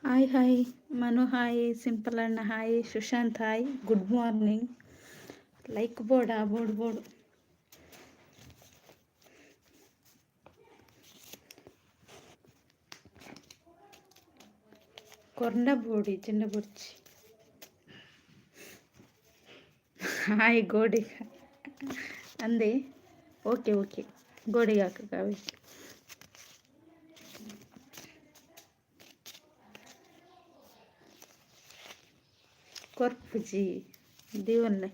Hi hi Manu, hi simple ಅಣ್ಣ, hi Sushant, hi, good morning. Like ಬೋಡ ಬೋಡು ಬೋಡು. ಕೊರ್ಂಡ ಬೋಡಿ ಚಿನ್ನ ಬುರ್ಚಿ. ಹಾಯ್ ಗೋಡಿಗ ಅಂದೆ. ಓಕೆ ಓಕೆ, ಗೋಡಿಗೆ ಹಾಕಕ್ಕಾವೆ. ಕೊರ್ಪುಜಿ ದೀವೊನ್ಲೆ.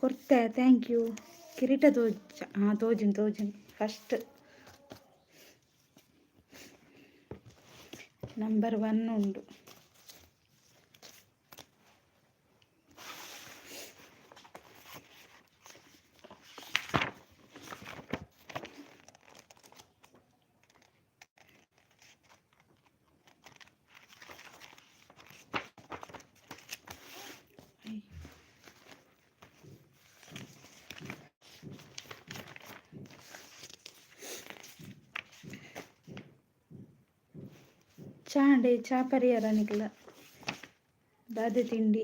ಕೊರ್ತೆ, thank you. ಕಿರೀಟ ತೋಜ, ಹಾಂ, ತೋಜುಂಡು ತೋಜುಂಡು. ಫಸ್ಟ್ ನಂಬರ್ ಒನ್ ಉಂಡು. ಚಾ ಅಂಡೆ, ಚಾ ಪರಿಯರ ನಿಕ್ಲ? ದಾದೆ ತಿಂಡಿ?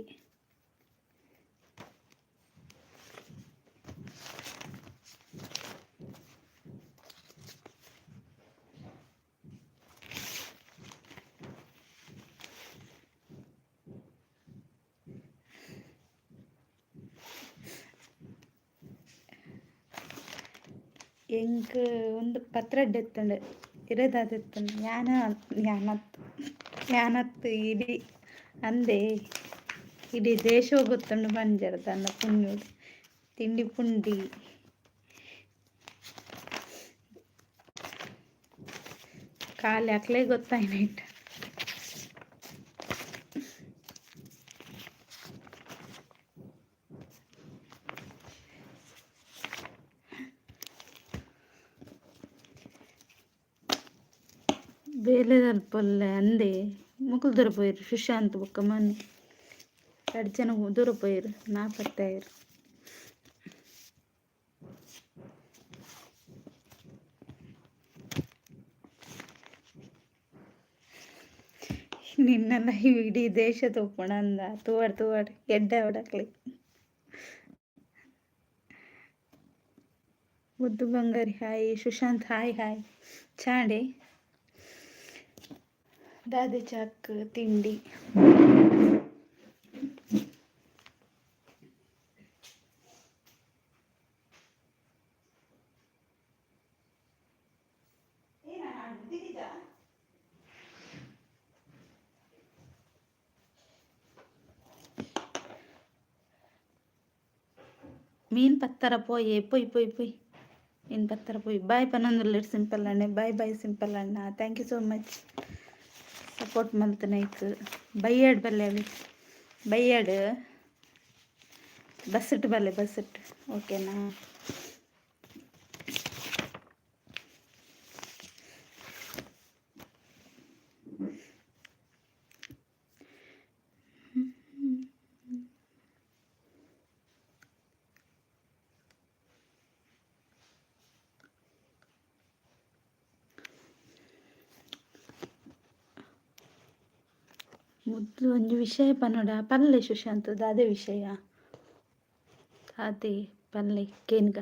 ಎಂಕ್ ಒಂದು ಪತ್ರೊಡೆ ಇತ್ತುಂಡು. ಇರೆ ದಾದ ಇತ್ತುಂಡು? ಯಾನ ಯಾನತ್ ಯಾನತ್ ಇಡೀ ಅಂದೆ, ಇಡೀ ದೇಶ ಗೊತ್ತುಂಡು ಬಂಜಾರ ತನ್ನ ಪುಣ್ಯೋಡು. ತಿಂಡಿ ಪುಂಡಿ. ಖಾಲಿ ಅಕ್ಲೆ ಗೊತ್ತಾಯ್ನೈಟ್. ಬೇಲೆದಲ್ಪೊಲ್ಲೆ ಅಂದೆ. ಮೊಕುಲು ದೂರ ಪೋಯೆರ್. ಸುಶಾಂತ್ ಬೊಕ್ಕ ಮನು ರಡ್ಡ್ ಜನ ದೂರ ಪೋಯೆರ್, ನಾಪತ್ತೆ ಆಯೆರ್. ನಿನ್ನ ಲೈವ್ ಇಡೀ ದೇಶ ತೂಪುಂಡು ಅಂದ. ತೂವಡ್ ತೂವಡ್, ಎಡ್ಡೆ ಆವಡ್ ಅಕ್ಲೆಗ್. ಮುದ್ದು ಬಂಗಾರಿ ಹಾಯ್, ಸುಶಾಂತ್ ಹಾಯ್ ಹಾಯ್. ಚಾಂಡೆ, ದಾದೆ ಚಾಕ್ ತಿಂಡಿ? ಮೀನ್ ಪತ್ತರ ಪೋಯೆ, ಪೊಯ್ ಪೊಯ್ ಪೊಯ್, ಮೀನ್ ಪತ್ತರ ಪೋಯ್. ಬಾಯ್ ಪನೊಂದುಲ್ಲೆರ್ ಸಿಂಪಲ್ ಅಣ್ಣೆ. ಬಾಯ್ ಬಾಯ್ ಸಿಂಪಲ್ ಅಣ್ಣ, thank you so much support ಮಲ್ತನೈಕ್. ಬಯ್ಯಾಡ್ ಬಲ್ಲೆ ಅವಿ, ಬಯ್ಯಾಡ್ ಬಸ್ಸಿಟ್ಟು ಬಲ್ಲೆ, ಬಸ್ಸಿಟ್ಟು, ಓಕೆನಾ? ಮುದ್ದು ಒಂಜಿ ವಿಷಯ ಪನೊಡ ಪಲ್ಲೆ ಸುಶಾಂತ್. ದಾದೆ ವಿಷಯ? ದಾದೆ ಪಲ್ಲೆ, ಕೇನ್ಗ.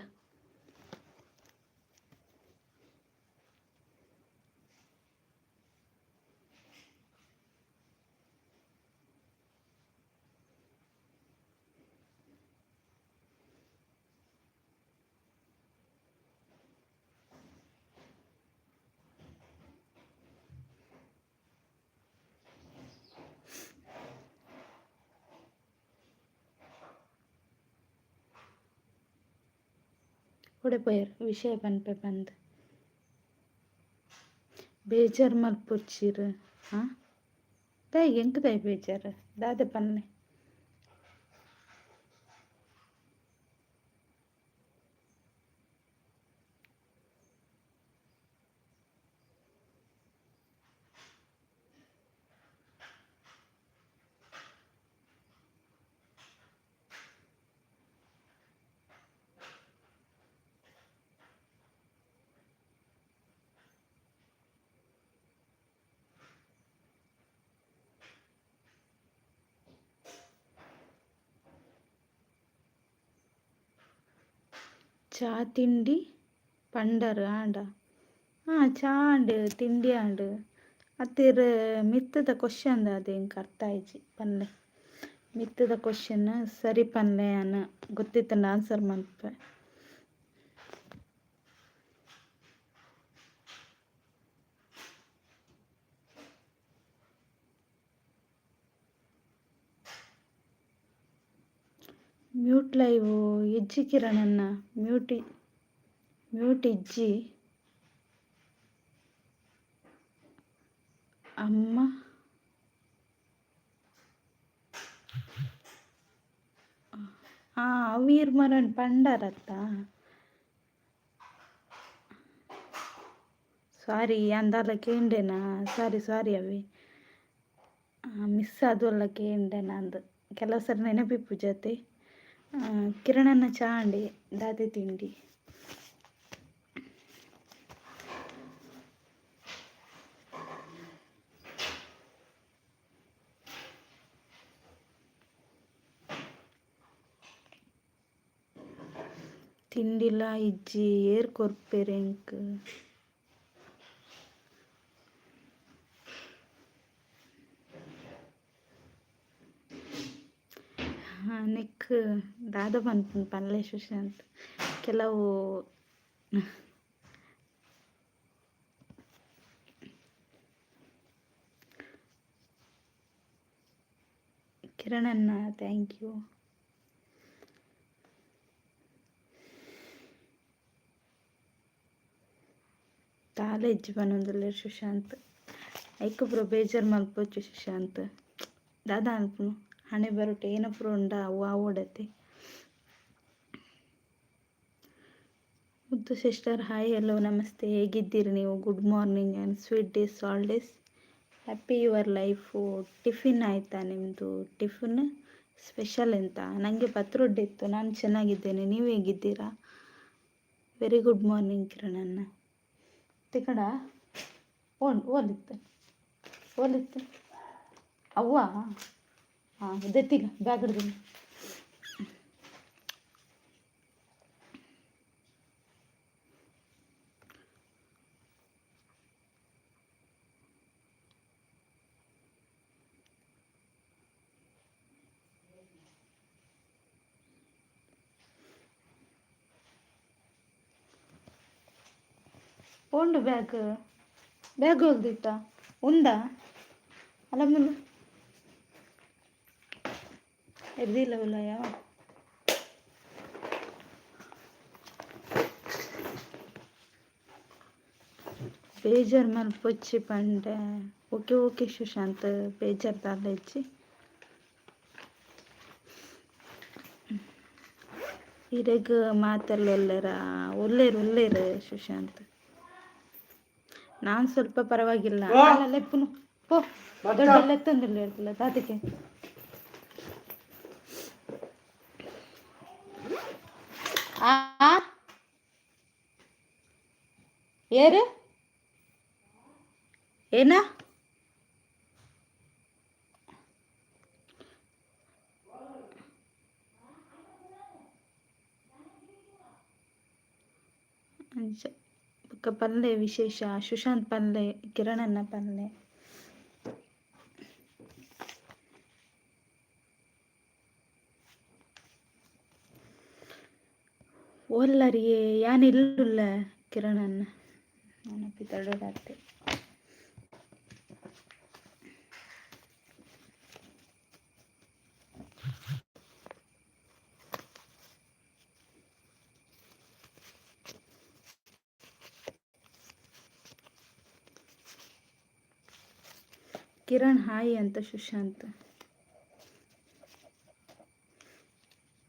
ಒಡೆ ಪೋಯೆರ್ ವಿಷಯ ಪನ್ಪೆ ಪಂದ್? ಬೇಜಾರ್ ಮಲ್ಪೊರ್ಚಿರ್. ಹಾಂ, ದಾಯೆ? ಎಂಕ್ ದಾಯೆ ಬೇಜಾರ್? ದಾದೆ ಪನ್ನೆ? ಚಾ ತಿಂಡಿ ಪಂಡರ್ ಆಂಡ. ಹಾಂ, ಚಾ ಆಂಡ್, ತಿಂಡಿ ಆಂಡ್. ಅತ್ತಿರ್ ಮಿತ್ತದ ಕ್ವಶನ್ ದಾದ ಎಂಕ್ ಅರ್ಥ ಆಯಿಜಿ, ಪನ್ಲೆ. ಮಿತ್ತದ ಕ್ವಶನ್ ಸರಿ ಪನ್ಲೆ, ಯಾನ್ ಗೊತ್ತಿತ್ತಂಡ ಆನ್ಸರ್ ಮನ್ಪೆ. ಮ್ಯೂಟ್ ಲೈವ್ ಇಜ್ಜಿ ಕಿರಣನ್ನ, ಮ್ಯೂಟ್ ಮ್ಯೂಟ್ ಇಜ್ಜಿ. ಅಮ್ಮ ಹಾಂ, ಅವು ಈರ್ ಮರನ್ ಪಂಡರತ್ತ. ಸಾರಿ, ಅಂದಾಲ ಕೇಂಡೆನಾ? ಸಾರಿ ಸಾರಿ, ಅವಿ ಮಿಸ್ ಆದುವಲ್ಲ, ಕೇಂಡೆನಾ ಅಂದ್. ಕೆಲವು ಸರಿ ನೆನಪಿಪ್ಪುಜತೆ. ಕಿರಣನ, ಚಾ ಆಂಡ್, ದಾದೆ ತಿಂಡಿ? ತಿಂಡಿಲ ಇಜ್ಜಿ, ಏರ್ ಕೊರ್ಪೆರ್ ಎಂಕ್? ನೆಕ್ಕ್ ದಾದ ಪನ್ಪುಂಡು ಪನ್ಲೆ ಸುಶಾಂತ್. ಕೆಲವು ಕಿರಣಣ್ಣ, thank you. ದಾಲ ಇಜ್ಜಿ ಪನೊಂದುಲ್ಲೆರ್ ಸುಶಾಂತ್. ಐಕ್ ಪೂರ ಬೇಜಾರ್ ಮಲ್ಪೊಚ್ಚಿ ಸುಶಾಂತ್. ದಾದ ಅನ್ಪುನು, ಹಣೆ ಬರೋಟು ಏನ ಪೂರ ಉಂಡ ಅವು ಆವೊಡತೆ. ಮುದ್ದು ಸಿಸ್ಟರ್, ಹಾಯ್, ಹಲೋ, ನಮಸ್ತೆ. ಹೇಗಿದ್ದೀರಿ ನೀವು? Good morning and sweet days, all days happy your life. Tiffin ಆಯಿತಾ ನಿಮ್ಮದು? ಟಿಫಿನ್ ಸ್ಪೆಷಲ್ ಎಂತ? ನನಗೆ ಪತ್ರೊಡ್ಡೆ ಇತ್ತು. ನಾನು ಚೆನ್ನಾಗಿದ್ದೇನೆ, ನೀವು ಹೇಗಿದ್ದೀರಾ? ವೆರಿ ಗುಡ್ ಮಾರ್ನಿಂಗ್ ಕಿರಣಣ್ಣ. ತಿಕಡ ಓನ್ ಓಲಿತ್ತು ಓಲಿತ್ತು ಅವ್ವ. ಹಾಂ, ದೆತ್ತಿಲ್ಲ ಬ್ಯಾಗ್ ಹಿಡ್ದು. ಪೋಂಡು ಬ್ಯಾಗ್, ಬ್ಯಾಗ್ ಹೋಗ್ದಿತ್ತ ಉಂದಾ ಅಲ್ಲ ಮುಲ್ಲು ಎರ್ದಿಲ್ಲ ಉಲ್ಲಯ. ಬೇಜಾರ್ ಮಲ್ಪೊಚ್ಚಿ ಪಂಡೆ. ಓಕೆ ಓಕೆ ಸುಶಾಂತ್, ಬೇಜಾರ್ ದಾಲ ಇಜ್ಜಿ. ಇರೆಗ್ ಮಾತೆಲ್ಲ ಒಲ್ಲೆರಾ? ಒಲ್ಲೆರ್ ಒಲ್ಲೆರ್ ಸುಶಾಂತ್. ನಾನು ಸ್ವಲ್ಪ ಪರವಾಗಿಲ್ಲ. ಅಲ್ಲ, ಲೆಪ್ಪುನು ಪೋ. ದೊಡ್ಡ ಲೆತ್ತೊಂದಿಲ್ಲ ಹೇಳ್ತಿಲ್ಲ ತಾತಕ್ಕೆ. ಆ ಏರು ಏನ? ಅಂಚ ಬೊಕ್ಕ ಪಲ್ಲೆ ವಿಶೇಷ ಸುಶಾಂತ್, ಪಲ್ಲೆ ಕಿರಣನ್ನ, ಪಲ್ಲೆ. ಓಲ್ಲರಿಯೇ? ಯಾನ್ ಇಲ್ಲುಲ್ಲ ಕಿರಣನ್ನ, ನಾನು ಪಿತಡಾತೆ. ಕಿರಣ್ ಹಾಯ್ ಅಂತ ಸುಶಾಂತ್.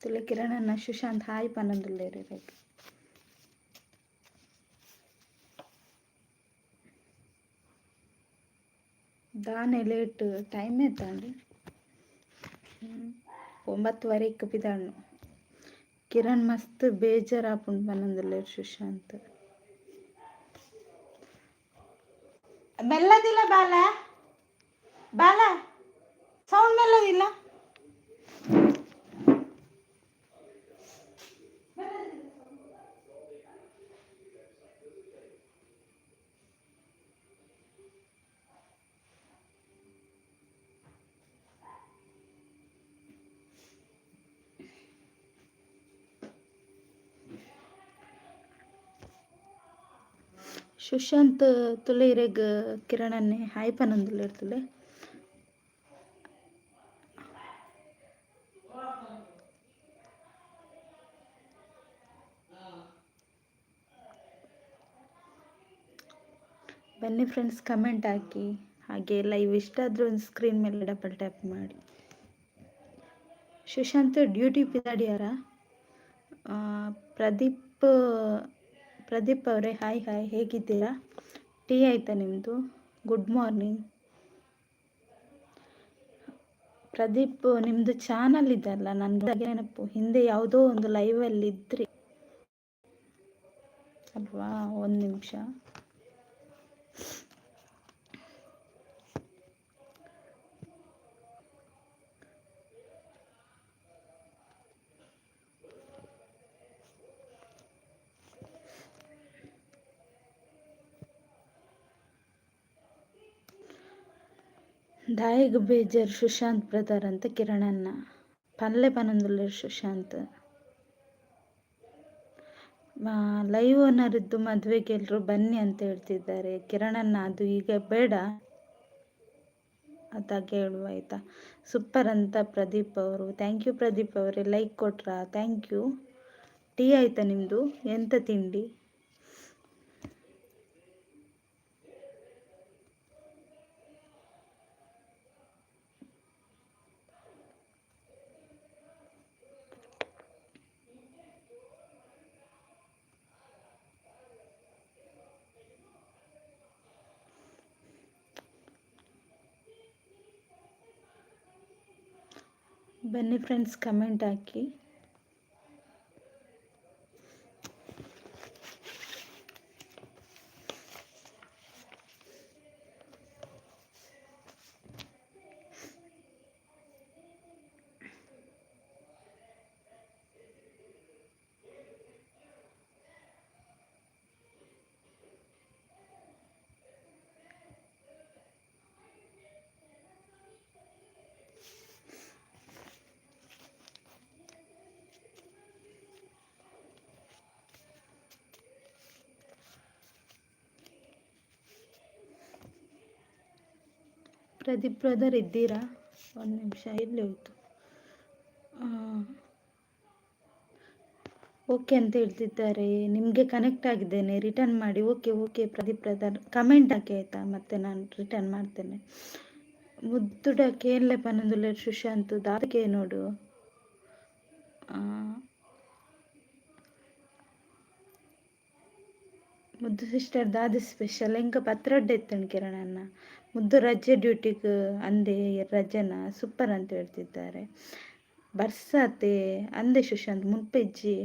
ತುಲೆ ಕಿರಣನ್ನ, ಸುಶಾಂತ್ ಹಾಯ್ ಪನ್ನೊಂದುಲ್ಲೆರ್ ಇರೆಗ್. ದಾನೆ ಲೇಟ್? ಟೈಮ್ ಏತಾಂಡ್? 9:30ಕ್ ಪಿದಾಡ್ನು. ಕಿರಣ್ ಮಸ್ತ್ ಬೇಜಾರಾಪುಂಡು ಪನ್ನೊಂದುಲ್ಲೆರ್ ಸುಶಾಂತ್. ಮೆಲ್ಲದಿಲ್ಲ ಬಾಲ, ಬಾಲ, ಸೌಂಡ್ ಮೆಲ್ಲದಿಲ್ಲ. ಸುಶಾಂತ್ ತುಲೆ ಇರೆಗ್ ಕಿರಣನ್ನೇ ಹಾಯ್ ಪನೊಂದುಲ್ಲೆರ್ ತುಲೆ. ಬನ್ನಿ ಫ್ರೆಂಡ್ಸ್, ಕಮೆಂಟ್ ಹಾಕಿ. ಹಾಗೆ ಲೈವ್ ಇಷ್ಟ ಆದರೂ ಒಂದು ಸ್ಕ್ರೀನ್ ಮೇಲೆ ಡಬಲ್ ಟ್ಯಾಪ್ ಮಾಡಿ. ಸುಶಾಂತ್ ಡ್ಯೂಟಿ ಪಿದಾಡಿಯಾರ? ಪ್ರದೀಪ್ ಪ್ರದೀಪ್ ಅವರೇ ಹಾಯ್ ಹಾಯ್, ಹೇಗಿದ್ದೀರಾ? ಟೀ ಆಯಿತಾ ನಿಮ್ಮದು? Good morning Pradeep. ನಿಮ್ಮದು ಚಾನಲ್ ಇದೆಯಲ್ಲ, ನನಗೆ ನೆನಪು, ಹಿಂದೆ ಯಾವುದೋ ಒಂದು ಲೈವಲ್ಲಿ ಇದ್ರಿ ಅಲ್ವಾ? ಒಂದು ನಿಮಿಷ. ದಾಯೆಗ್ ಬೇಜಾರ್ ಸುಶಾಂತ್ ಬ್ರದರ್ ಅಂತ ಕಿರಣನ್ನ. ಪನ್ಲೆ ಪನೊಂದುಲ್ಲೆರ್ ಸುಶಾಂತ್. ಲೈವ್ ಓನರ್ ಇದ್ದು ಮದುವೆಗೆ ಎಲ್ಲರೂ ಬನ್ನಿ ಅಂತ ಹೇಳ್ತಿದ್ದಾರೆ ಕಿರಣನ್ನ. ಅದು ಈಗ ಬೇಡ, ಅದಾಗೆ ಹೇಳುವ ಆಯಿತಾ? ಸೂಪರ್ ಅಂತ ಪ್ರದೀಪ್ ಅವರು. Thank you Pradeep ಅವರೇ, ಲೈಕ್ ಕೊಟ್ರಾ? Thank you. Tea ಆಯಿತಾ ನಿಮ್ಮದು? ಎಂತ ತಿಂಡಿ? ಬನ್ನಿ friends, comment hockey. Pradeep brother ಇದ್ದೀರಾ? ಒಂದು ನಿಮಿಷ, ಎಲ್ಲಿ ಹೋಯಿತು? ಓಕೆ ಅಂತ ಹೇಳ್ತಿದ್ದಾರೆ. ನಿಮಗೆ ಕನೆಕ್ಟ್ ಆಗಿದ್ದೇನೆ, ರಿಟರ್ನ್ ಮಾಡಿ. Okay okay Pradeep brother, comment hockey ಆಯಿತಾ? ಮತ್ತೆ ನಾನು ರಿಟರ್ನ್ ಮಾಡ್ತೇನೆ. ಮುದ್ದುಡ ಕೇನ್ಲೆ ಪನೊಂದುಲ್ಲೆರ್ ಸುಶಾಂತ್ ದಾದಕ್ಕೆ ನೋಡು. ಮುದ್ದು ಸಿಸ್ಟರ್ ದಾದ ಸ್ಪೆಷಲ್? ಎಂಕ ಪತ್ರೊಡ್ಡೆ ಇತ್ತಂಡ್ ಕಿರಣಣ್ಣ. ಮುದ್ದು ರಜೆ ಡ್ಯೂಟಿಗೆ ಅಂದೆ ರಜೆನ? ಸೂಪರ್ ಅಂತ ಹೇಳ್ತಿದ್ದಾರೆ. ಬರ್ಸಾತೆ ಅಂದೆ ಸುಶಾಂತ್ ಮುನ್ಪೆಜ್ಜಿ.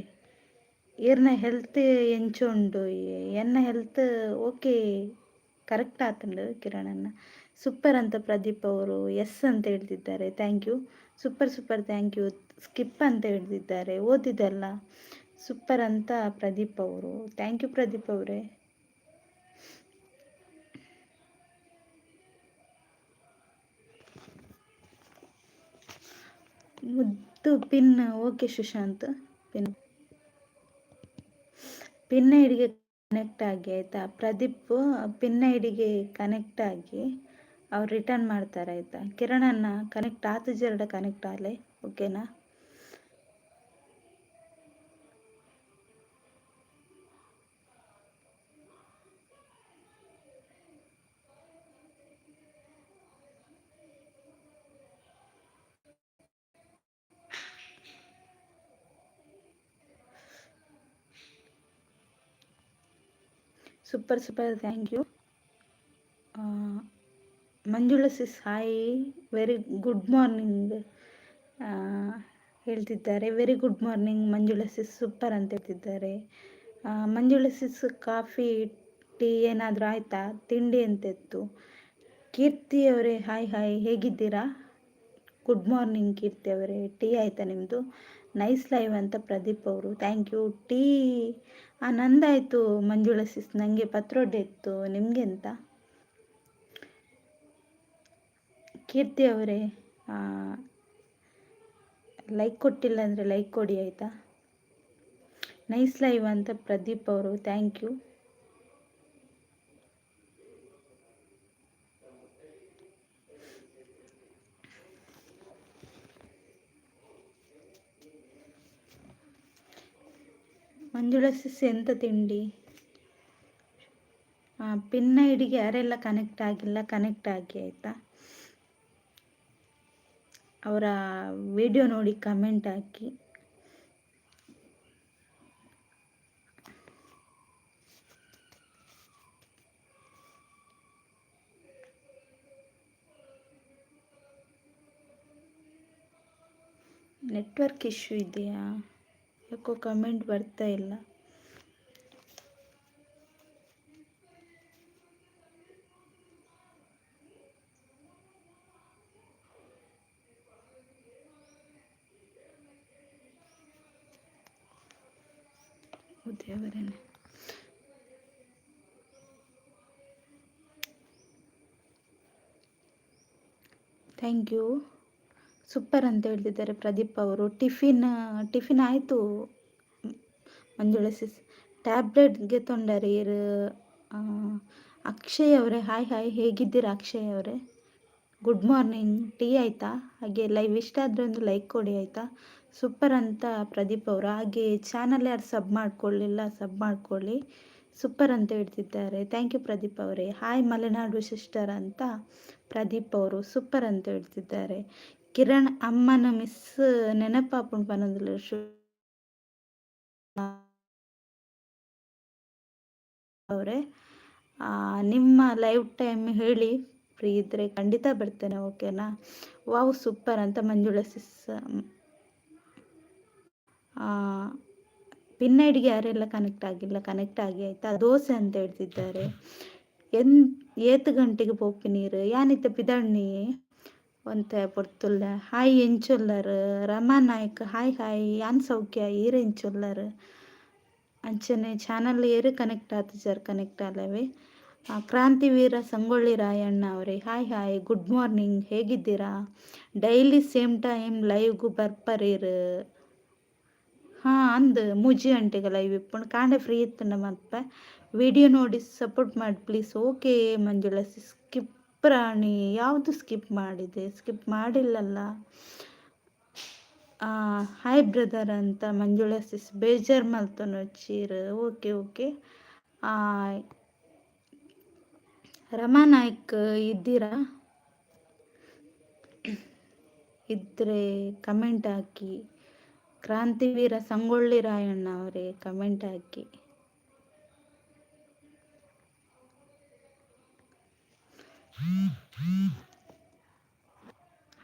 ಈರ್ನ ಹೆಲ್ತ್ ಎಂಚ ಉಂಡು? ಎನ್ನ ಹೆಲ್ತ್ ಓಕೆ, ಕರೆಕ್ಟ್ ಆತುಂಡು ಕಿರಣಣ್ಣ. ಸೂಪರ್ ಅಂತ ಪ್ರದೀಪ್ ಅವರು ಎಸ್ ಅಂತ ಹೇಳ್ತಿದ್ದಾರೆ. Thank you. Super super, thank you. Skip ಅಂತ ಹೇಳ್ತಿದ್ದಾರೆ, ಓದಿದಲ್ಲ. ಸೂಪರ್ ಅಂತ ಪ್ರದೀಪ್ ಅವರು. Thank you Pradeep ಅವರೇ. ಮುದ್ದು pin okay Sushant, pin pin ಐಡಿಗೆ ಕನೆಕ್ಟ್ ಆಗಿ ಆಯಿತಾ? ಪ್ರದೀಪ್ ಪಿನ್ ಐಡಿಗೆ ಕನೆಕ್ಟ್ ಆಗಿ ಅವ್ರು ರಿಟರ್ನ್ ಮಾಡ್ತಾರೆ ಆಯಿತಾ? ಕಿರಣನ್ನ ಕನೆಕ್ಟ್ ಆತುಜೆರಡ ಕನೆಕ್ಟ್ ಆಲೆ, ಓಕೆನಾ? Super super, thank you. Manjula sis hi, very good morning ಹೇಳ್ತಿದ್ದಾರೆ. Very good morning Manjula sis, super ಅಂತ ಹೇಳ್ತಿದ್ದಾರೆ. ಮಂಜುಳಾ ಸಿಸ್ ಕಾಫಿ ಟೀ ಏನಾದರೂ ಆಯಿತಾ? ತಿಂಡಿ ಅಂತಿತ್ತು. ಕೀರ್ತಿ ಅವರೇ ಹಾಯ್ ಹಾಯ್, ಹೇಗಿದ್ದೀರಾ? ಗುಡ್ ಮಾರ್ನಿಂಗ್ ಕೀರ್ತಿ ಅವರೇ, ಟೀ ಆಯಿತಾ ನಿಮ್ಮದು? ನೈಸ್ ಲೈವ್ ಅಂತ ಪ್ರದೀಪ್ ಅವರು, thank you. Tea ನಂದಾಯಿತು ಮಂಜುಳಾ ಸಿಸ್, ನನಗೆ ಪತ್ರೊಡೆ ಇತ್ತು, ನಿಮಗೆ ಎಂತ? ಕೀರ್ತಿ ಅವರೇ ಲೈಕ್ ಕೊಟ್ಟಿಲ್ಲ ಅಂದರೆ ಲೈಕ್ ಕೊಡಿ ಆಯಿತಾ? ನೈಸ್ ಲೈವ್ ಅಂತ ಪ್ರದೀಪ್ ಅವರು, thank you. ಮಂಜುಳ ಸಿಸ್, ಎಂತ ತಿಂಡಿ? ಪಿನ್ ಐಡಿಗೆ ಯಾರೆಲ್ಲ ಕನೆಕ್ಟ್ ಆಗಿಲ್ಲ, ಕನೆಕ್ಟ್ ಆಗಿ ಆಯಿತಾ. ಅವರ ವಿಡಿಯೋ ನೋಡಿ ಕಮೆಂಟ್ ಹಾಕಿ. ನೆಟ್ವರ್ಕ್ ಇಶ್ಯೂ ಇದೆಯಾ? ಯಾಕೋ ಕಮೆಂಟ್ ಬರ್ತಾ ಇಲ್ಲ. ದೇವರೇನೆ. Thank you. Super ಅಂತ ಹೇಳ್ತಿದ್ದಾರೆ ಪ್ರದೀಪ್ ಅವರು. ಟಿಫಿನ್ ಟಿಫಿನ್ ಆಯಿತು ಮಂಜುಳ ಸಿಸ್. ಟ್ಯಾಬ್ಲೆಟ್ಗೆ ತೊಂದರೆ. ಅಕ್ಷಯ್ ಅವರೇ, ಹಾಯ್ ಹಾಯ್. ಹೇಗಿದ್ದೀರಾ ಅಕ್ಷಯ್ ಅವರೇ? Good morning. Tea ಆಯಿತಾ? ಹಾಗೆ ಲೈವ್ ಇಷ್ಟ ಆದರೆ ಒಂದು ಲೈಕ್ ಕೊಡಿ ಆಯಿತಾ. ಸೂಪರ್ ಅಂತ ಪ್ರದೀಪ್ ಅವರು. ಹಾಗೆ ಚಾನಲ್ ಯಾರು ಸಬ್ ಮಾಡ್ಕೊಳ್ಳಿಲ್ಲ, ಸಬ್ ಮಾಡ್ಕೊಳ್ಳಿ. ಸೂಪರ್ ಅಂತ ಹೇಳ್ತಿದ್ದಾರೆ. Thank you Pradeep ಅವರೇ. ಹಾಯ್ ಮಲೆನಾಡು ಸಿಸ್ಟರ್ ಅಂತ ಪ್ರದೀಪ್ ಅವರು. ಸೂಪರ್ ಅಂತ ಹೇಳ್ತಿದ್ದಾರೆ. ಕಿರಣ್ ಅಮ್ಮನ ಮಿಸ್ ನೆನಪಾಪುಂಡು ಪನೊಂದುಲ್ಲೆರ್. ಅವರೇ, ನಿಮ್ಮ ಲೈವ್ ಟೈಮ್ ಹೇಳಿ, ಫ್ರೀ ಇದ್ದರೆ ಖಂಡಿತ ಬರ್ತೇನೆ, ಓಕೆನಾ? ವಾವ್, ಸೂಪರ್ ಅಂತ ಮಂಜುಳ ಸಿಸ್. ಪಿನ್ ಐಡಿಗೆ ಯಾರೆಲ್ಲ ಕನೆಕ್ಟ್ ಆಗಿಲ್ಲ, ಕನೆಕ್ಟ್ ಆಗಿ ಆಯಿತಾ. ದೋಸೆ ಅಂತ ಹೇಳ್ತಿದ್ದಾರೆ. ಏತ್ ಗಂಟೆಗೆ ಪೋಪಿನೀರು? ಯಾನಿತ್ತ ಪಿದಣ್ಣಿ ಒಂತೆ ಪೊರ್ತುಲ್ಲ. ಹಾಯ್, ಎಂಚೊಲ್ಲರ್? Rama Naik, hi hi. ಯಾನ್ ಸೌಖ್ಯ, ಈರ್ ಎಂಚೊಲ್ಲರ್? ಅಂಚನೆ ಚಾನಲ್ ಏರು ಕನೆಕ್ಟ್ ಆತುಜಾರ್, ಕನೆಕ್ಟ್ ಆಲವೆ. ಕ್ರಾಂತಿವೀರ ಸಂಗೊಳ್ಳಿ ರಾಯಣ್ಣ ಅವರೇ, ಹಾಯ್ ಹಾಯ್, ಗುಡ್ ಮಾರ್ನಿಂಗ್. ಹೇಗಿದ್ದೀರಾ? ಡೈಲಿ ಸೇಮ್ ಟೈಮ್ ಲೈವ್ಗೂ ಬರ್ಪರೀರ್? ಹಾಂ, ಅಂದ್ ಮೂಜಿ ಗಂಟೆಗೆ ಲೈವ್ ಇಪ್ಪುಂಡು. ಕಾಂಡೆ ಫ್ರೀ ಇತ್ತುಂಡ ಮಲ್ಪೆ. ವಿಡಿಯೋ ನೋಡಿ ಸಪೋರ್ಟ್ ಮಾಡಿ please. Okay Manjula. Skip Rani, ಯಾವುದು ಸ್ಕಿಪ್ ಮಾಡಿದೆ? ಸ್ಕಿಪ್ ಮಾಡಿಲ್ಲಲ್ಲ. ಹಾಯ್ ಬ್ರದರ್ ಅಂತ ಮಂಜುಳ ಸಿಸ್. ಬೇಜಾರು ಮಲ್ತೊನೊಚ್ಚೀರ್. Okay okay. ರಮಾ ನಾಯ್ಕ್ ಇದ್ದೀರಾ? ಇದ್ದರೆ ಕಮೆಂಟ್ ಹಾಕಿ. ಕ್ರಾಂತಿವೀರ ಸಂಗೊಳ್ಳಿ ರಾಯಣ್ಣ ಅವರೇ, ಕಮೆಂಟ್ ಹಾಕಿ.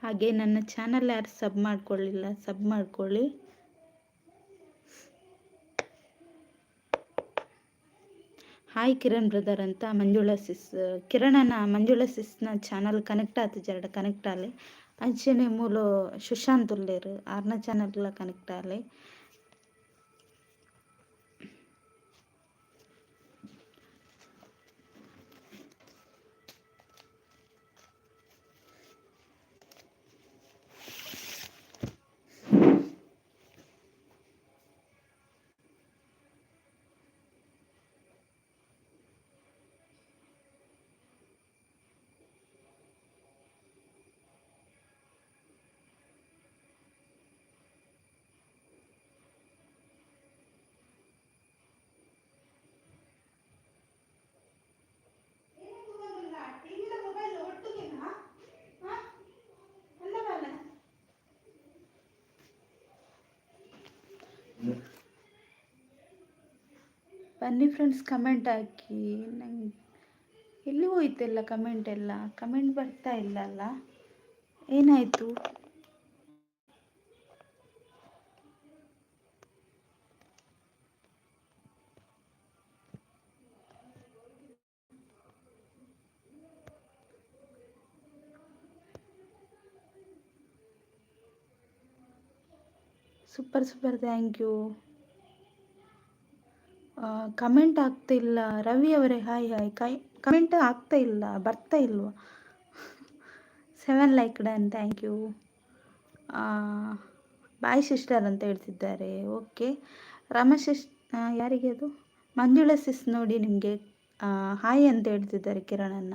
ಹಾಗೆ ನನ್ನ ಚಾನಲ್ ಯಾರು ಸಬ್ ಮಾಡ್ಕೊಳ್ಳಿಲ್ಲ, ಸಬ್ ಮಾಡ್ಕೊಳ್ಳಿ. ಹಾಯ್ ಕಿರಣ್ ಬ್ರದರ್ ಅಂತ ಮಂಜುಳಾ ಸಿಸ್. ಕಿರಣನ ಮಂಜುಳಾ ಸಿಸ್ನ ಚಾನಲ್ ಕನೆಕ್ಟ್ ಆತು ಜರಡ ಕನೆಕ್ಟ್ ಆಲೆ. ಅಂಚನೆ ಮೂಲು ಸುಶಾಂತ್ ಉಲ್ಲೇರು, ಆರ್ನ ಚಾನಲ್ಲ ಕನೆಕ್ಟ್ ಆಲೆ. ಬನ್ನಿ ಫ್ರೆಂಡ್ಸ್, ಕಮೆಂಟ್ ಹಾಕಿ. ನಂಗೆ ಎಲ್ಲಿ ಹೋಯ್ತೆಲ್ಲ ಕಮೆಂಟ್ ಎಲ್ಲ? ಕಮೆಂಟ್ ಬರ್ತಾ ಇಲ್ಲ ಅಲ್ಲ, ಏನಾಯಿತು? Super super, thank you. Comment ಆಗ್ತಿಲ್ಲ. ರವಿ ಅವರೇ, ಹಾಯ್ ಹಾಯ್. ಕೈ ಕಮೆಂಟ್ ಆಗ್ತಾ ಇಲ್ಲ, ಬರ್ತಾ ಇಲ್ವಾ? 7 like done, thank you. Bye sister ಅಂತ ಹೇಳ್ತಿದ್ದಾರೆ. ಓಕೆ ರಮಶಿಸ್, ಯಾರಿಗೆ ಅದು? ಮಂಜುಳ ಸಿಸ್ ನೋಡಿ ನಿಮಗೆ ಹಾಯ್ ಅಂತ ಹೇಳ್ತಿದ್ದಾರೆ ಕಿರಣನ್ನ.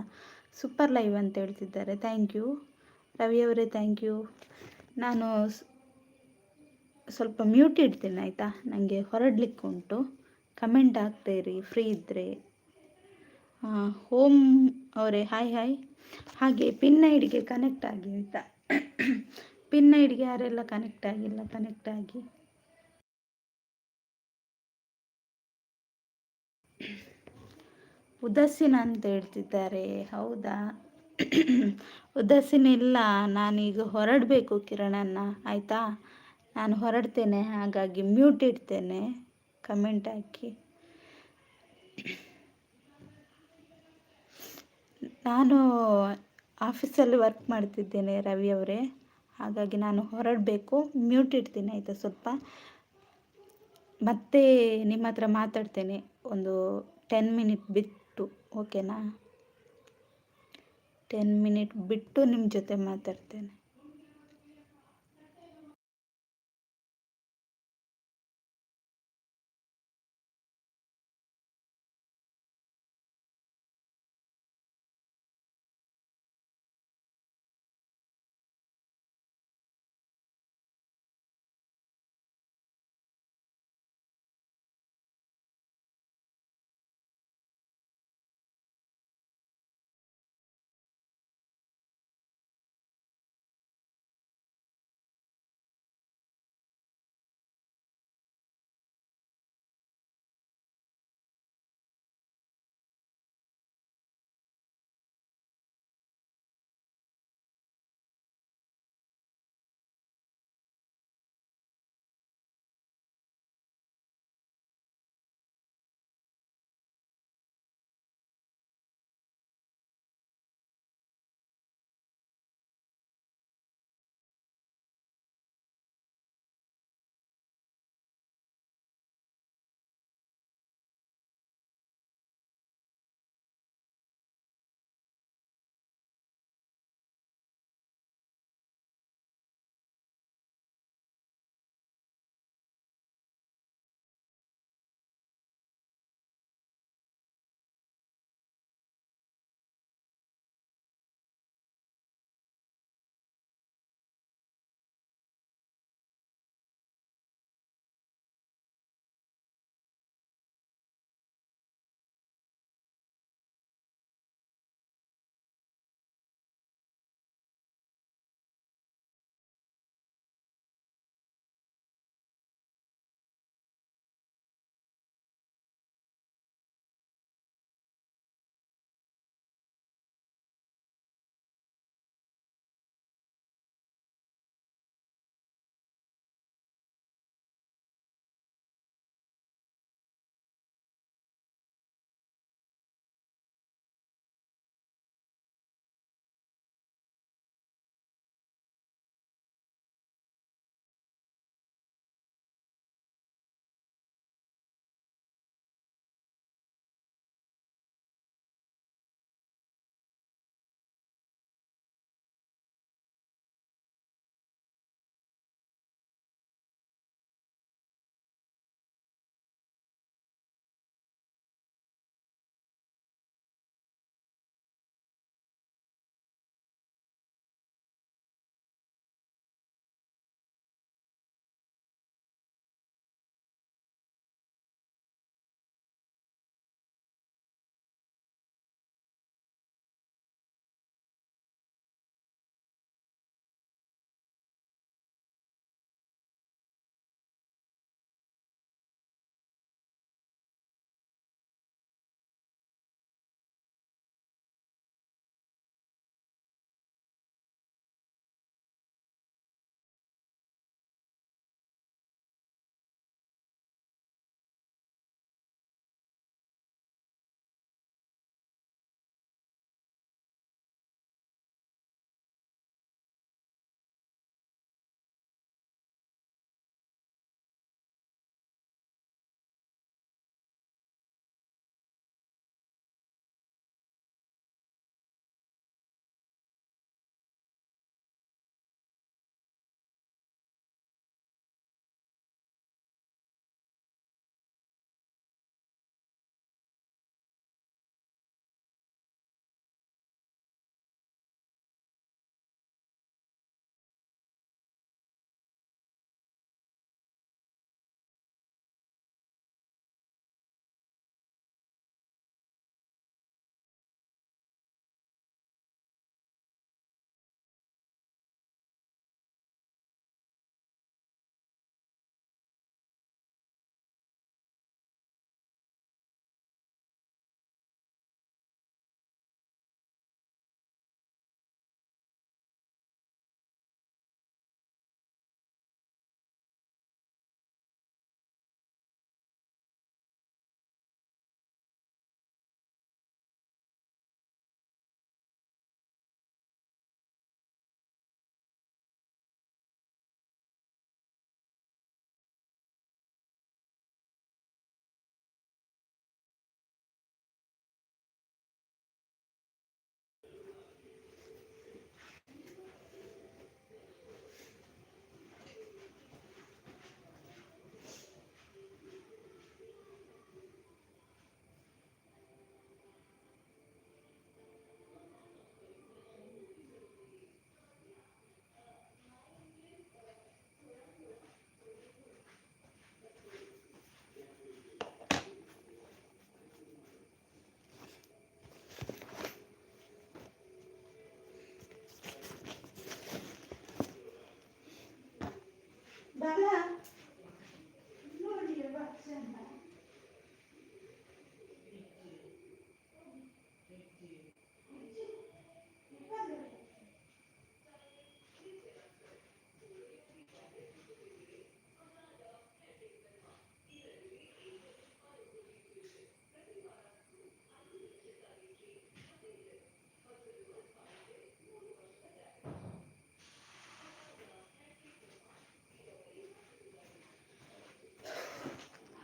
ಸೂಪರ್ ಲೈವ್ ಅಂತ ಹೇಳ್ತಿದ್ದಾರೆ. Thank you Ravi ಅವರೇ, thank you. ನಾನು ಸ್ವಲ್ಪ ಮ್ಯೂಟ್ ಇಡ್ತೇನೆ ಆಯಿತಾ? ನನಗೆ ಹೊರಡ್ಲಿಕ್ಕೆ ಉಂಟು. ಕಮೆಂಟ್ ಹಾಕ್ತೀರಿ ಫ್ರೀ ಇದ್ದರೆ. ಹೋಮ್ ಅವರೇ, ಹಾಯ್ ಹಾಯ್. ಹಾಗೆ ಪಿನ್ ಐಡಿಗೆ ಕನೆಕ್ಟ್ ಆಗಿ ಆಯಿತಾ? ಪಿನ್ ಐಡಿಗೆ ಯಾರೆಲ್ಲ ಕನೆಕ್ಟ್ ಆಗಿಲ್ಲ, ಕನೆಕ್ಟ್ ಆಗಿ. ಉದಾಸೀನ ಅಂತ ಹೇಳ್ತಿದ್ದಾರೆ, ಹೌದಾ? ಉದಾಸೀನ ಇಲ್ಲ, ನಾನೀಗ ಹೊರಡಬೇಕು ಕಿರಣನ್ನ, ಆಯಿತಾ? ನಾನು ಹೊರಡ್ತೇನೆ, ಹಾಗಾಗಿ ಮ್ಯೂಟ್ ಇಡ್ತೇನೆ, ಕಮೆಂಟ್ ಹಾಕಿ. ನಾನು ಆಫೀಸಲ್ಲಿ ವರ್ಕ್ ಮಾಡ್ತಿದ್ದೇನೆ ರವಿ ಅವರೇ, ಹಾಗಾಗಿ ನಾನು ಹೊರಡಬೇಕು, ಮ್ಯೂಟ್ ಇಡ್ತೀನಿ ಆಯಿತಾ? ಸ್ವಲ್ಪ ಮತ್ತೆ ನಿಮ್ಮ ಹತ್ರ ಮಾತಾಡ್ತೇನೆ ಒಂದು 10 ಮಿನಿಟ್ ಬಿಟ್ಟು, ಓಕೆನಾ? 10 ಮಿನಿಟ್ ಬಿಟ್ಟು ನಿಮ್ಮ ಜೊತೆ ಮಾತಾಡ್ತೇನೆ.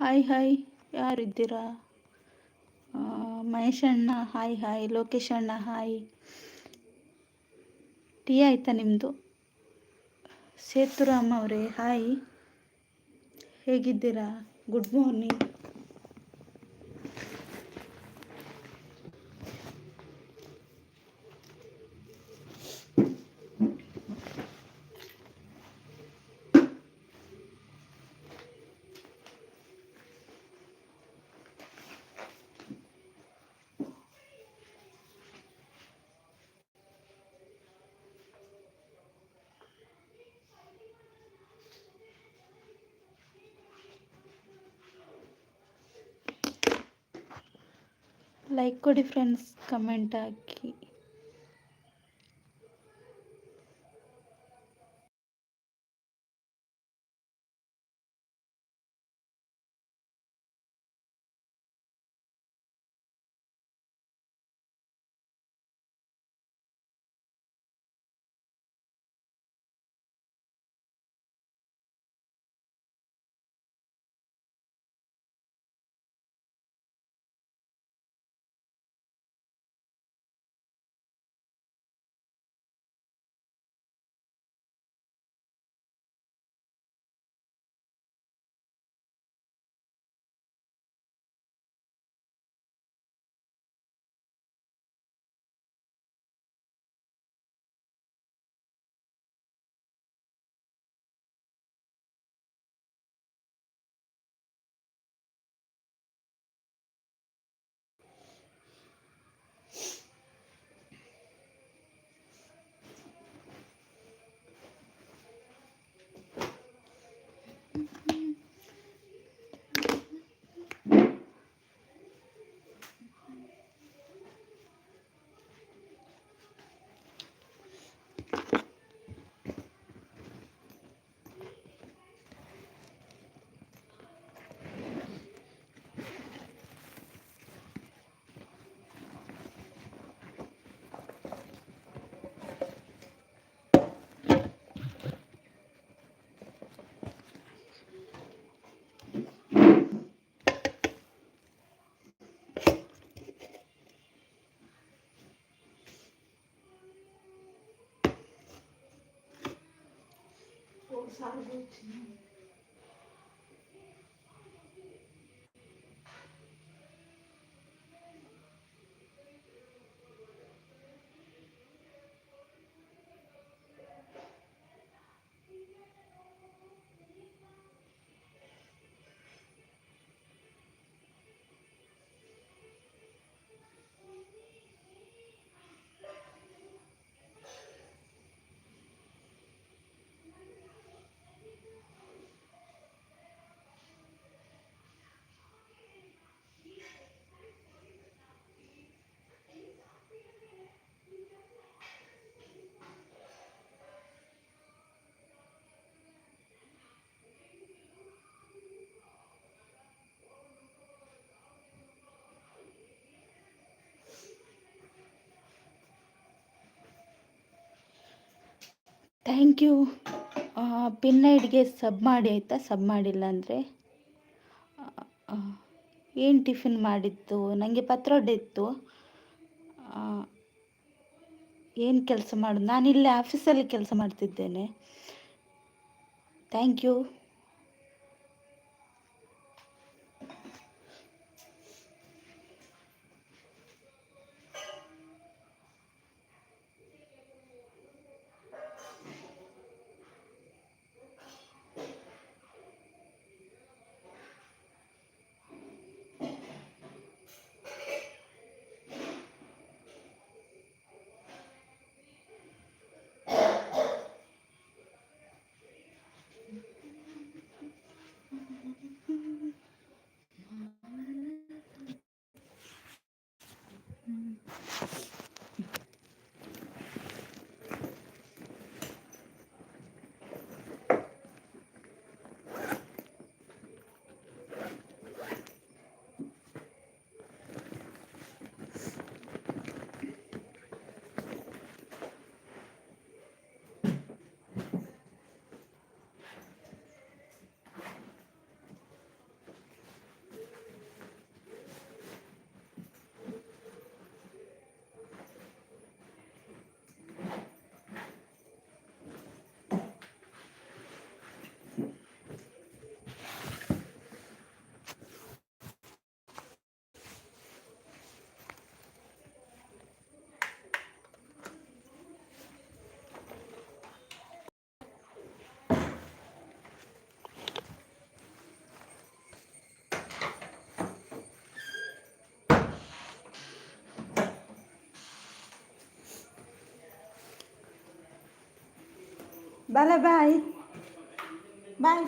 Hi hi, ಯಾರಿದ್ದೀರಾ? ಮಹೇಶ್ ಅಣ್ಣ ಹಾಯ್ ಹಾಯ್, ಲೋಕೇಶ್ ಅಣ್ಣ ಹಾಯ್. ಟೀ ಆಯಿತಾ ನಿಮ್ಮದು? ಸೇತುರಾಮ್ ಅವರೇ ಹಾಯ್, ಹೇಗಿದ್ದೀರಾ? Good morning. Like ಕೊಡಿ ಫ್ರೆಂಡ್ಸ್, ಕಮೆಂಟ್ ಹಾಕಿ. Thank you. Pin ಐಡಿಗೆ ಸಬ್ ಮಾಡಿ ಆಯಿತಾ? ಸಬ್ ಮಾಡಿಲ್ಲ ಅಂದರೆ. ಏನು ಟಿಫಿನ್ ಮಾಡಿದ್ದು? ನನಗೆ ಪತ್ರೊಡೆ ಇತ್ತು. ಏನು ಕೆಲಸ ಮಾಡೋದು? ನಾನಿಲ್ಲೇ ಆಫೀಸಲ್ಲಿ ಕೆಲಸ ಮಾಡ್ತಿದ್ದೇನೆ. Thank you. ಬಲ ಬಾಯ್ ಬಾಯ್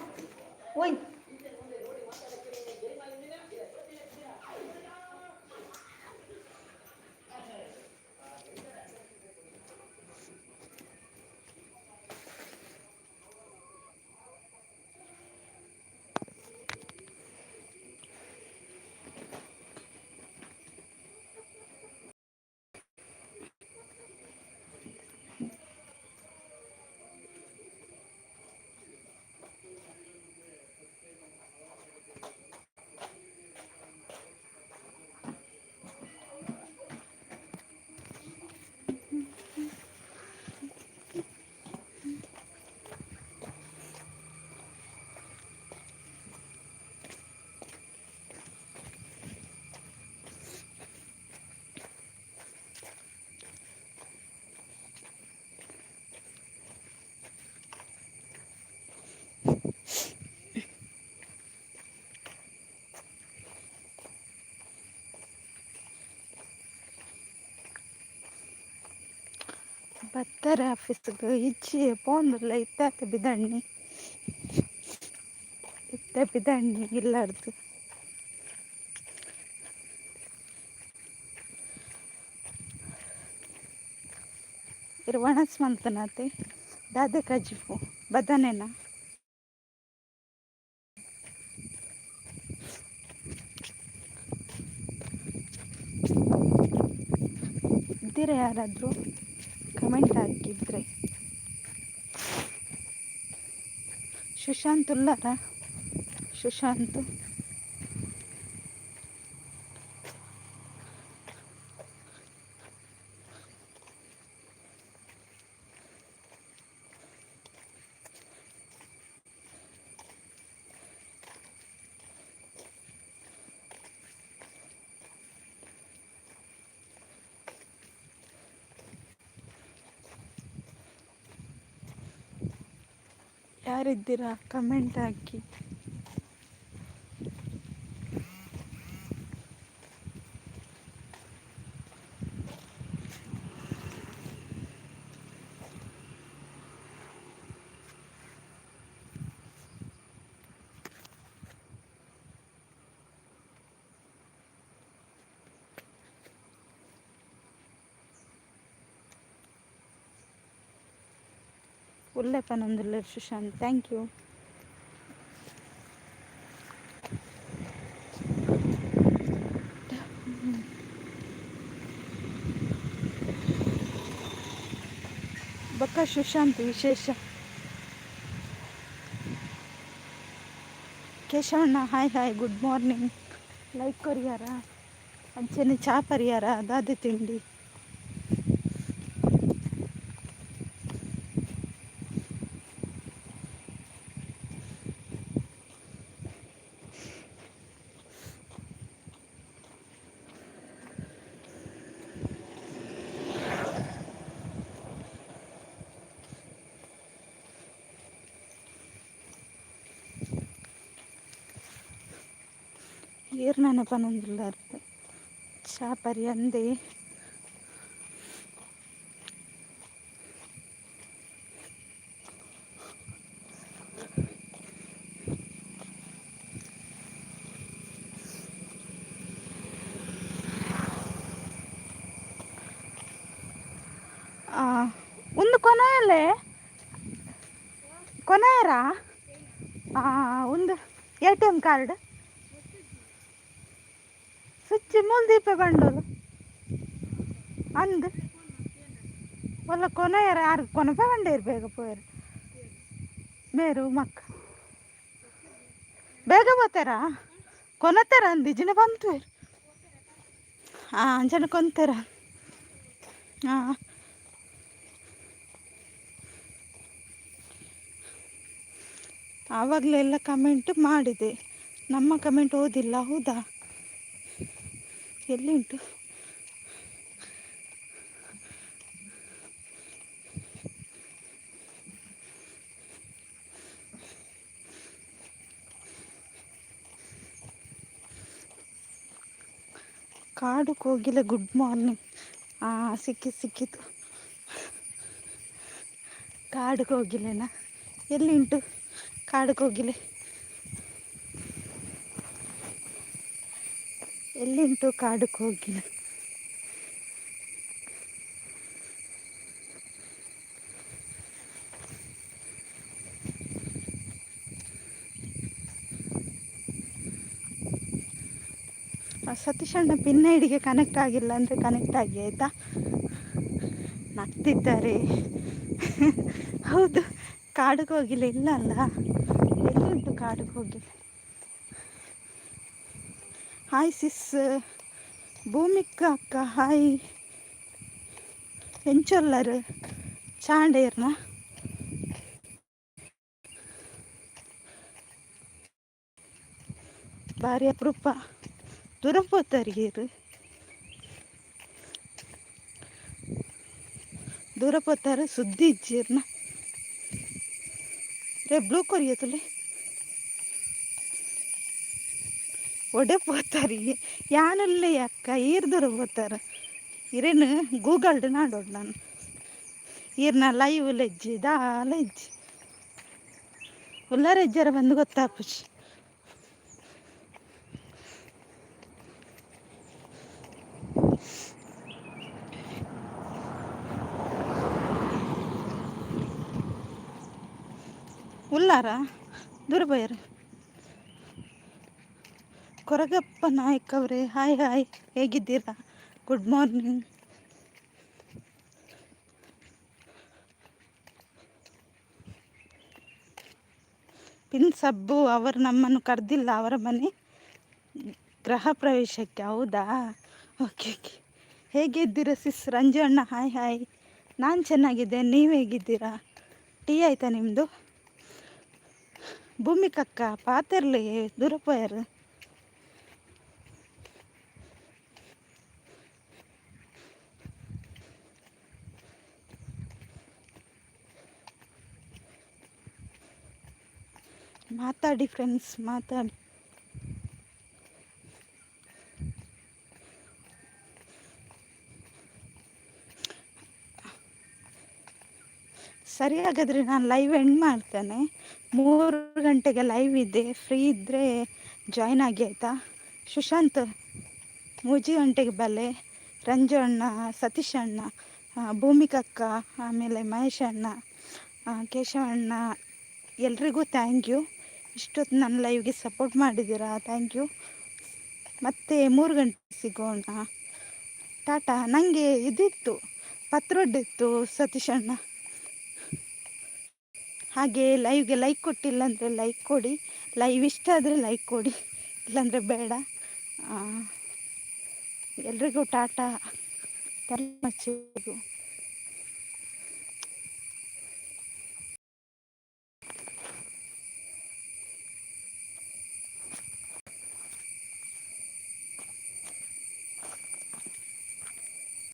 ಓಯ್. ಬತ್ತರ ಆಫೀಸ್ಗೆ ಇಜ್ಜಿ ಪೋಂದುಲ್ಲ ಇತ್ತಾತ ಬಿದಣ್ಣಿ, ಇತ್ತೆ ಬಿದಣ್ಣಿ ಇಲ್ಲಾರ್ದು. ಇರ್ ಒಣಸ್ ಮಲ್ತನಾತೆ ದಾದೆ ಕಜಿಪು ಬದನೆನಾ? ಇದ್ದೀರಾ ಯಾರಾದರೂ? ಕಮೆಂಟ್ ಹಾಕಿದ್ರೆ. ಸುಶಾಂತ್ ಉಲ್ಲಾರ? ಸುಶಾಂತ್, ಯಾರಿದ್ದೀರಾ? ಕಮೆಂಟ್ ಹಾಕಿ. ಉಲ್ಲೆ ಪನೊಂದುಲ್ಲೆರ್ ಸುಶಾಂತ್, thank you. ಬೊಕ್ಕ ಸುಶಾಂತ್ ವಿಶೇಷ? ಕೇಶವಣ್ಣ, hi hi, good morning. Like ಕೊರಿಯಾರ? ಅಂಚನೆ ಚಾ ಪರಿಯಾರ? ದಾದೆ ತಿಂಡಿ? ಏರ್ನನ ಪನೊಂದುಲ್ಲೆರ್ ಚಾ ಪರಿಯಂದೆ. ಉಂದು ಕೊನೊಯಲ್ಲೆ ಕೊನೊಯೆರಾ? ಉಂದು ಎಟಿಎಮ್ ಕಾರ್ಡ್ ಸ್ವಿಚ್ ಮೂಲು ದೀಪೆ ಬಂಡೋಲು ಅಂದ್. ಒಲ್ಲ ಕೊನೊಯೆರ? ಆರ್ ಕೊನೊಪೆ ಬಂಡೇರು, ಬೇಗ ಪೋಯೆರ್ ಮೇರು ಮಕ್ಕ. ಬೇಗ ಪೋತೆರಾ? ಕೊನೊತೆರ ಅಂದ್ ಇಜ್ಜಿಂಡ ಪಂತುವೆರ್. ಹಾಂ, ಅಂಚನೆ ಕೊಂತೆರ. ಹಾಂ, ಆವಾಗಲೆಲ್ಲ ಕಮೆಂಟ್ ಮಾಡಿದೆ, ನಮ್ಮ ಕಮೆಂಟ್ ಓದಿಲ್ಲ. ಹೌದಾ? ಎಲ್ಲಿ ಉಂಟು? ಕಾಡು ಕೋಗಿಲೆ, ಗುಡ್ ಮಾರ್ನಿಂಗ್. ಸಿಕ್ಕಿ ಸಿಕ್ಕಿತು. ಕಾಡು ಕೋಗಿಲೆನಾ? ಎಲ್ಲಿ ಉಂಟು ಕಾಡು ಕೋಗಿಲೆ? ಎಲ್ಲಿಂಟು ಕಾಡು ಕೋಗಿಲೆ? ಸತೀಶ್ ಅಣ್ಣ ಪಿನ್ ಐಡಿಗೆ ಕನೆಕ್ಟ್ ಆಗಿಲ್ಲ ಅಂದರೆ ಕನೆಕ್ಟ್ ಆಗಿ ಆಯಿತಾ? ನಗ್ತಿದ್ದಾರೆ. ಹೌದು, ಕಾಡು ಕೋಗಿಲೆ ಇಲ್ಲ ಅಲ್ಲ? ಎಲ್ಲಿ ಉಂಟು ಕಾಡು ಕೋಗಿಲೆ? ಹಾಯ್ ಸಿಸ್ ಭೂಮಿಕ ಅಕ್ಕ, ಹಾಯ್. ಎಂಚೊಲ್ಲರು ಚಾಂಡೇರ್ನ? ಭಾರಿ ಅಪರೂಪ. ದೂರ ಪೋತಾರಿಗೆ, ದೂರ ಪೋತಾರೆ, ಸುದ್ದಿ ಇಜ್ಜಿರ್ನ ರೇ. ಬ್ಲೂ ಕೊರಿಯತುಲೆ ಒಡೆ ಪೋತಾರಿ? ಯಾನಲ್ಲೇ ಅಕ್ಕ, ಈರ್ ದೂರ ಪೋತಾರ. ಇರೇನು ಗೂಗಲ್ಡ್ ನಾಡೋಡು ನಾನು. ಈರ್ನ ಲೈವ್ ಲೆಜ್ಜಿ ದಾಲ ಇಜ್ಜಿ. ಉಲ್ಲಾರ ಇಜ್ಜಾರ ಬಂದು ಗೊತ್ತಾಪುಜಿ. ಉಲ್ಲಾರ ದೂರ ಪೋಯರು. ಕೊರಗಪ್ಪ ನಾಯಕ್ ಅವರೇ, ಹಾಯ್ ಹಾಯ್. ಹೇಗಿದ್ದೀರಾ? Good morning. Pin ಸಬ್ಬು ಅವರು ನಮ್ಮನ್ನು ಕರೆದಿಲ್ಲ ಅವರ ಮನೆ ಗೃಹ ಪ್ರವೇಶಕ್ಕೆ. ಹೌದಾ? Okay okay. ಹೇಗಿದ್ದೀರಾ ಸಿಸ್? ರಂಜು ಅಣ್ಣ, ಹಾಯ್ ಹಾಯ್. ನಾನು ಚೆನ್ನಾಗಿದ್ದೆ, ನೀವು ಹೇಗಿದ್ದೀರಾ? ಟೀ ಆಯಿತಾ ನಿಮ್ಮದು? ಭೂಮಿಕಕ್ಕ ಪಾತೆರ್ಲಿ, ದೂರ ಪೋಯರು. ಮಾತಾಡಿ ಫ್ರೆಂಡ್ಸ್, ಮಾತಾಡಿ. ಸರಿ, ಹಾಗಾದರೆ ನಾನು ಲೈವ್ ಎಂಡ್ ಮಾಡ್ತೇನೆ. 3 ಗಂಟೆಗೆ ಲೈವ್ ಇದೆ, ಫ್ರೀ ಇದ್ದರೆ ಜಾಯ್ನ್ ಆಗಿ, ಆಯಿತಾ? ಸುಶಾಂತ್, 3 ಗಂಟೆಗೆ ಬಲೆ. ರಂಜು ಅಣ್ಣ, ಸತೀಶ್ ಅಣ್ಣ, ಭೂಮಿಕಕ್ಕ, ಆಮೇಲೆ ಮಹೇಶ್ ಅಣ್ಣ, ಕೇಶವಣ್ಣ, ಎಲ್ರಿಗೂ thank you. ಇಷ್ಟೊತ್ತು ನನ್ನ ಲೈವ್ಗೆ ಸಪೋರ್ಟ್ ಮಾಡಿದ್ದೀರಾ, thank you. ಮತ್ತು 3 ಗಂಟೆ ಸಿಗೋಣ. ಟಾಟಾ. ನನಗೆ ಇದಿತ್ತು, ಪತ್ರೊಡ್ಡಿತ್ತು ಸತೀಶ್ ಅಣ್ಣ. ಹಾಗೆ ಲೈವ್ಗೆ ಲೈಕ್ ಕೊಟ್ಟಿಲ್ಲ ಅಂದರೆ ಲೈಕ್ ಕೊಡಿ. ಲೈವ್ ಇಷ್ಟ ಆದರೆ ಲೈಕ್ ಕೊಡಿ, ಇಲ್ಲಾಂದರೆ ಬೇಡ. ಎಲ್ರಿಗೂ ಟಾಟಾ. ಮಚ್ಚಿಗೂ.